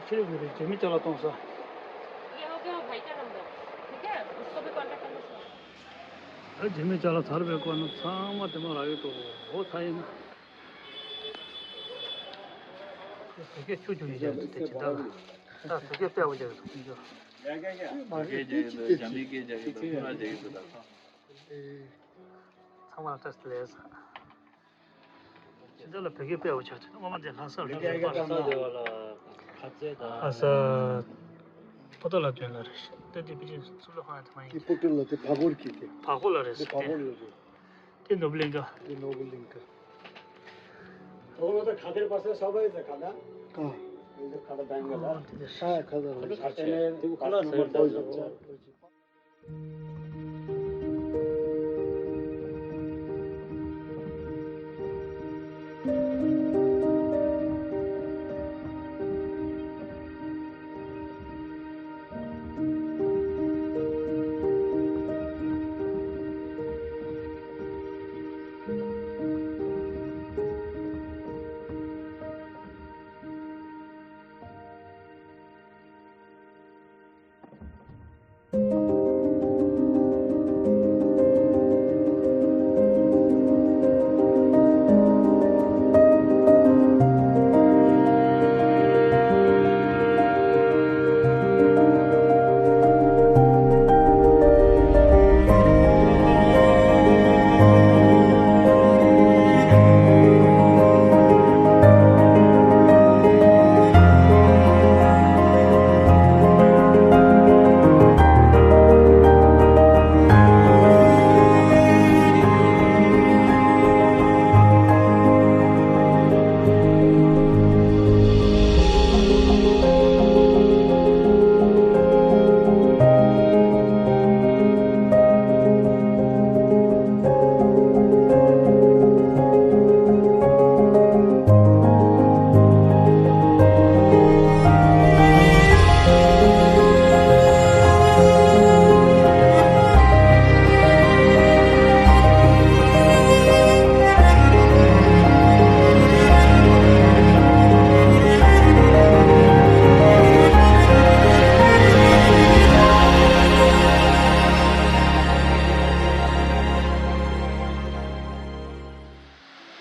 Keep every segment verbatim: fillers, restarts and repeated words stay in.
ཕྱིར་དགོས་རེད། རྒྱ་མི་ཅ་ལག་གཏོང་ས། ये हो गया भाई का नंबर, ठीक है, उसको भी कॉन्टैक्ट करना। རྒྱ་མི་ཅ་ལག་ཚར་བའི་སྐོར་ན་ཚང་མ་དེ་མ་རག་ཡོད་དོ། འོ་ཚ་ཡིན་ན། བོད་སྐད་ཆུ་ཆུ་ཡིན་ཀྱང་དེ་ཇི་ལྟར་ལ། ད་བོད་སྐད་དཔེ་བོ་རྒྱག་གི་འདུག་ཁྱོད། བོད་སྐད་རྒྱག་གི་འདུག་རྒྱ་མི་སྐད་རྒྱག་གི་འདུག་ཁོ་རང་རྒྱག་གི་འདུག་ད་ཚང་མ་ལ་བཀྲ་ཤིས་བདེ་ལེགས། ཇི་ལྟར་ལ་བོད་སྐད་དཔེ་བོ་ཆགས་ཐུབ་སྔོན་མ་དེ་ལྷ་སར་ལ་ལྷ་ས་དེ་བ་ལ་ཁ་ཚད་དང་ལྷ་ས་པོ་ཏོ་ལ་དོན་ལ་རེད། ད་དེ་པེ་ཅིན་སུ་ལ་ཧང་དེ་མ་ཡིན། དེ་པོ་ཏོ་ལ་དེ་བ་གོར་གི་དེ། བ་གོ་ལ་རེད་དེ་བ་གོ་ལ་རེད། དེ་ནོ་བུ་ལིང་ཀ་དེ་ནོ་བུ་ལིང་ཀ་ཁ་དེ་པ་སེ་ས་བ་ཡི་ས་ཁ་ད་ཀ་ཁ་ད་བེང་ག་ལ་ཁ་ད་ཁ་ད་ལ་ཁ་ད་ནེ་དེ་ཁ་ལ་ནོ་བུ་ལིང་ཀ་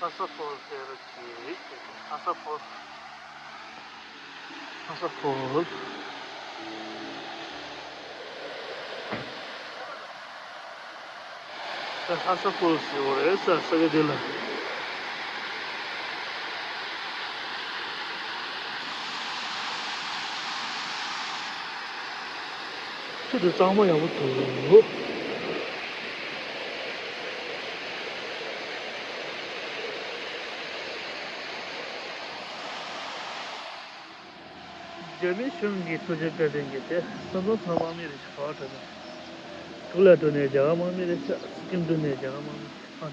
ལྷ་ས་ཕོལ་ཟེར་གྱི་རེད། ལྷ་ས་ཕོལ། ལྷ་ས་ཕོལ། ད་ལྷ་ས་ཕོལ་ཟེར་བ་རེད་ས་ས་ག་དེ་ལ། ཆུ་དེ་གཙང་མ་ཡག་པོ་འདུག་རྒྱ་མི་གཞུང་གི་ཐུགས་རྗེ་བཀའ་དྲིན་གྱིས་དེ་ས་མཚམས་ཚང་མ་དམག་མི་རེ་ཞིག་ག་བ་དྲག་ནས་དྲུག་ལ་འགྲོ་ནས་རྒྱ་གར་དམག་མི་རེ་ཤག་སི་ཀིམ་འགྲོ་ནས་རྒྱ་གར་དམག་མི་ཨ།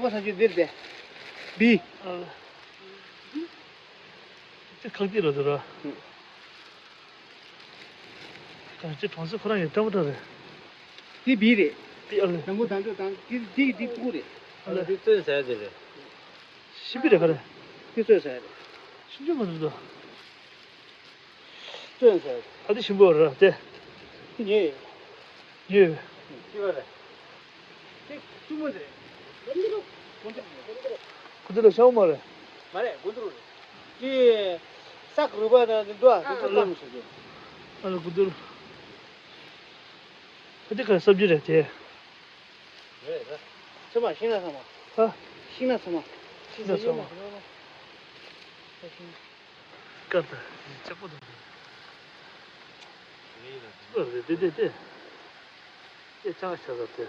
ཁོ་ས་ཆུ་འདིར་བསྡད། འདི། ཨ། དེ་ཁག་ཅིག་རེད་འདུག་ར། གངས་ཅན་གྲོང་གསེབ་ཁོ་རང་ཡང་སྤྲང་པོ་སྤྲང་རེད། འདི་བི་རེད། དེ་ཨ་ལེ། དང་པོ་དང་པོ་དང་འདི་འདི་འདི་ཕྲུ་གུ་རེད། ཨ་ལེ། འདི་བཙོན་ཟ་ཡ་དེ་རེད། ཤི་བི་རེད་ག་རེ། འདི་བཙོན་ཟ་ཡ་རེད། ཤི་རྒྱུ་མ་རེད་འདུག་བཙོན་ཟེར། ཨ་དེ་ཞིམ་པོ་རེད་དེ། ཉེ། ཉེ། ཅི་བ་རེད། དེ་ཆུ་མོ་རེད། ཀུ་དུ་ལ་ཤའུ་མ་རེད། མ་རེད་ཀུ་དུ་རུ་རེད། དེ་ས་རུ་པ་དང་དེ་འདུག་ཨ་དེ་ཚོ་བཏང་མི་ཤེས་ཀྱི། ཨ་ལ་ཀུ་དུ་རུ། ཨ་དེ་ག་སབ་ཇི་རེད་དེ། རེད་རེད། ཚེ་མ་ཤིང་ན་ཚང་མ། ཧ། ཤིང་ན་ཚང་མ། ཤིང་ན་ཚང་མ། ཀར་ད་ལྕགས་པོ་དང་། ཨ་རེ་དེ་དེ་དེ། དེ་ཅང་ཤ་ཟ་དེ། དེ་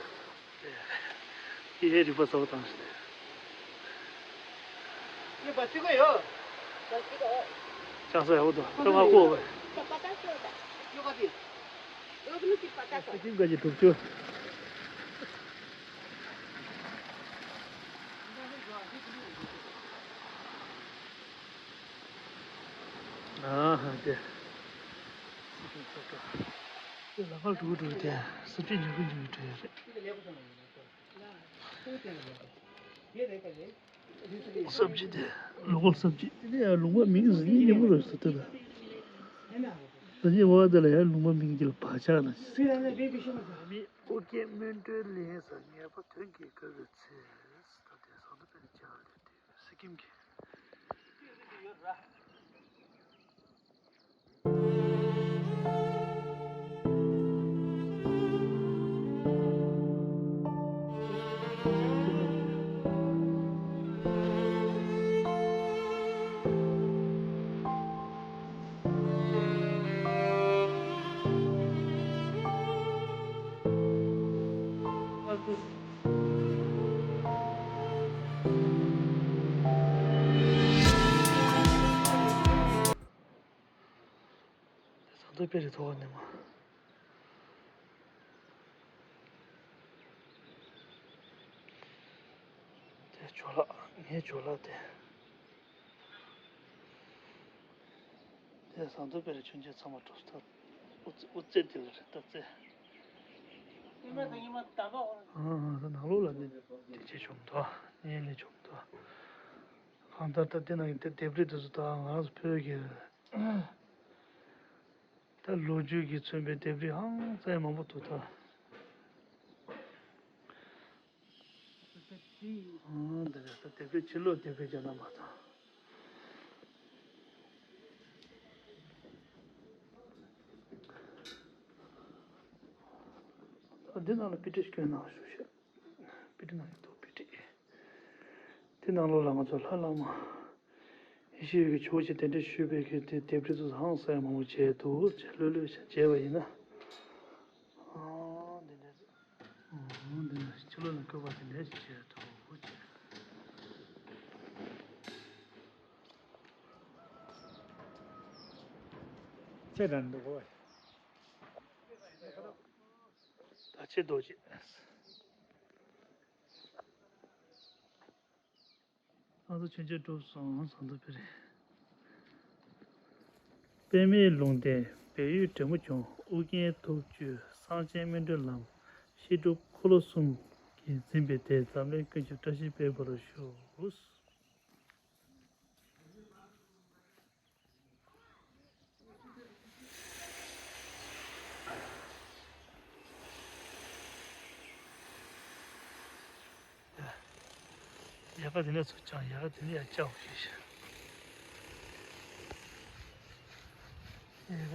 ཧེ་རིག་པ་གསར་པ་བཏང་ཞིག་དེ། ཅང་ས་ཡག་པོ་འདུག་ད་ང་ཀོ་བས། ཁྱིམ་ཁ་ཅིག་གྲུབ་ཆོག་ཨ་ཧ་དེ། དེ་ལ་ཁ་འགྲོ་འགྲོ་དེ་ས་བཅད་ཉུང་གི་ཉུང་གི་འགྲོ་ཡ་རེད། སབ་ཇི་དེ་ལུང་པ་སབ་ཇི་དེ་ཡང་ལུང་པ་མིང་ཟིན་ཉིན་ཉིན་མོ་རེད་ཟེར་དེ་ལ། ད་ཉིན་བ་དེ་ལ་ཡང་ལུང་པ་མིང་དེ་ལ་བག་ཆགས་ལ་ཟེར། མི་ཨོ་རྒྱན་སྨིན་གྲོལ་ལེན་ས་ངེས་པ་དོན་གྱི་སྐབས་ཀྱི་ཚེ། ད་དེ་ཟངས་མདོག་དཔལ་གྱི་ཆར་དེ་དེ་སི་ཀིམ་གྱི། ཟངས་མདོག་དཔལ་རི་ཐོག་ནས་མ། དེ་ཇོ་ལགས་ངའི་ཇོ་ལགས་དེ། དེ་ཟངས་མདོག་དཔལ་རི་མཆོད་མཇལ་ཚང་མ་གྲུབ་ཐོབ། དབུ་རྩེ་དབུ་རྩེ་དེ་ལ་རེད་ད་རྩེ། ཨ་ཨ་ད་ནང་ལོགས་ལ་ནི་དེ་ཅི་བྱུང་འདུག་ངས་ལས་བྱུང་འདུག་གང་ལྟར་ད་དེ་ནང་གི་དེབ་རིས་དེ་ཚོ་ད་ང་རང་ཚོ་བོད་ཀྱི་ད་ལོ་རྒྱུས་ཀྱིས་མཚོན་པའི་ལྡེབས་རིས་ཧང་སང་མང་པོ་འདུག་ད། ཨང་འདི་ནས་ད་ལྡེབས་རིས་ཕྱི་ལོགས་ལྡེབས་རིས་རྒྱ་ནག་མ་དང་། ད་འདི་ནང་ལ་དཔེ་ཁྲིད་སྐྱོན་གནང་ཞུ་ཤག་དཔེ་ཁྲིད་ནང་ཡོད་འདུག་དཔེ་ཁྲིད། དེ་ནང་ལོགས་ལ་ང་ཚོ་ལྷ་བླ་མ་ཡེ་ཤེས་འོད་ཀྱི་ཇོ་བོ་རྗེ་གདན་འདྲེན་ཞུས་པའི་གི་དེ་ལྡེབས་རིས་ཚོ་ཧང་སང་མང་པོ་མཇལ་འདུག་ཅེས་ལྷོད་ལྷོད་བྱས་མཇལ་བ་ཡིན་ན། ཨང་འདི་འདྲ་ཨང་འདི་འདྲ་ཕྱི་ལོགས་ལ་བཀོད་པ་དེ་འདྲ་ཞིག་མཇལ་འདུག་ཅེས། ཚེ་དང་འདུག་གོ། ད་ཆེ་རྡོ་རྗེ། ང་ཚོ་མཆོད་མཇལ་གྲུབ་སོང་། ཟངས་མདོག་དཔལ་རི། པདྨའི་ལུང་བསྟན་སྦས་ཡུལ་འབྲས་མོ་ལྗོངས། ཨོ་རྒྱན་ཐུགས་བསྐྱེད་གསང་ཆེན་སྨིན་གྲོལ་ལམ། བཤད་སྒྲུབ་འཁོར་ལོ་གསུམ་གྱིས་འཛིན་པའི་སྡེ། འཛམ་གླིང་ཀུན་གྱི་བཀྲ་ཤིས་དཔལ་འབར་ཤོག་ཡལ་ག་དེ་ནས་ཚུར་བརྐྱངས། ཡལ་ག་དེ་ནས་ཡར་བརྐྱངས་ཞེས་བཤད། ཡལ་ག་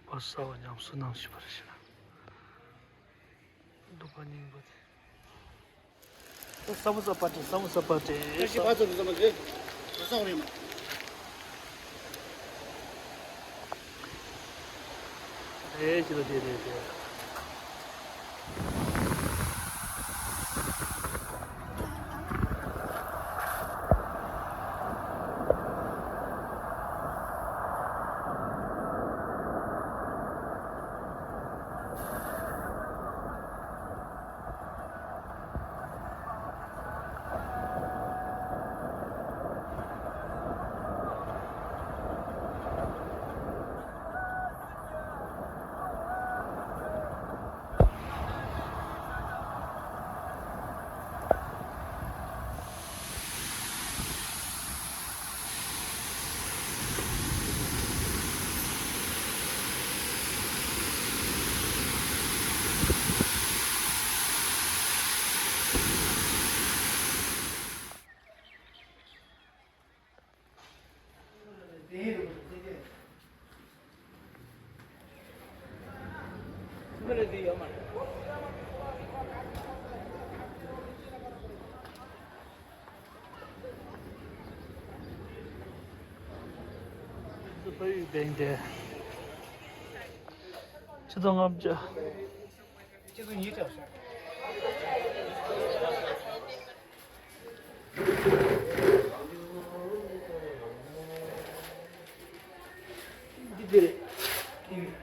པ་ས་བ་ཉམས་སུ་སྣང་ཞིག་པར་ཤར། འདུག་པ་སྙིང་པོ་དེ། ས་མོ་ས་པ་ཏྲེ། ས་མོ་ས་པ་ཏྲེ། ས་ཞི་ཕ་ཚོ་ནི་ས་མ་རེད། ས་སོང་རེད་མ། རེད་ཅི་ལ་དེ་རེད་དེ། ཕ་ཡུལ་བན་དེ་ཆིག་སྟོང་ལྔ་བརྒྱ། འདི་འདི་རེད།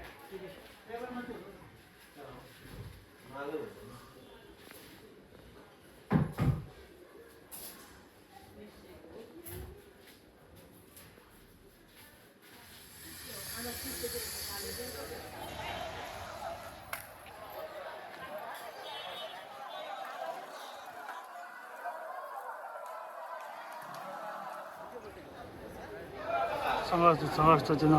ཚང་ཁ་ཚོ་ཚང་ཁ་ཚོ་ཅི་ན།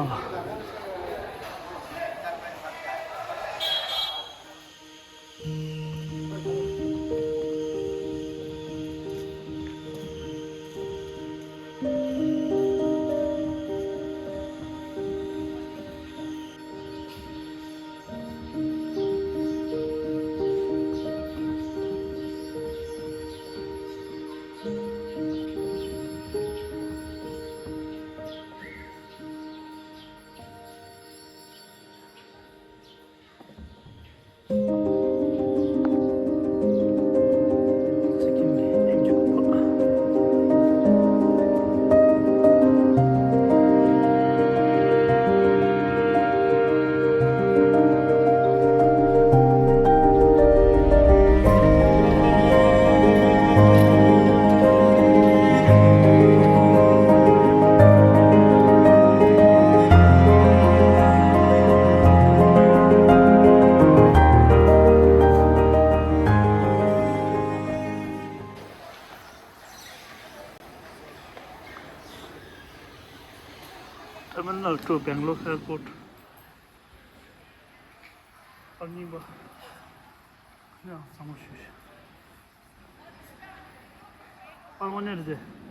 Terminal two Bangalore Airport. པར་རྙིང་པ། ཡང་བཟང་པོ་ཞིག་ཞིག་པར་དངོས་གནས་རེད་དེ།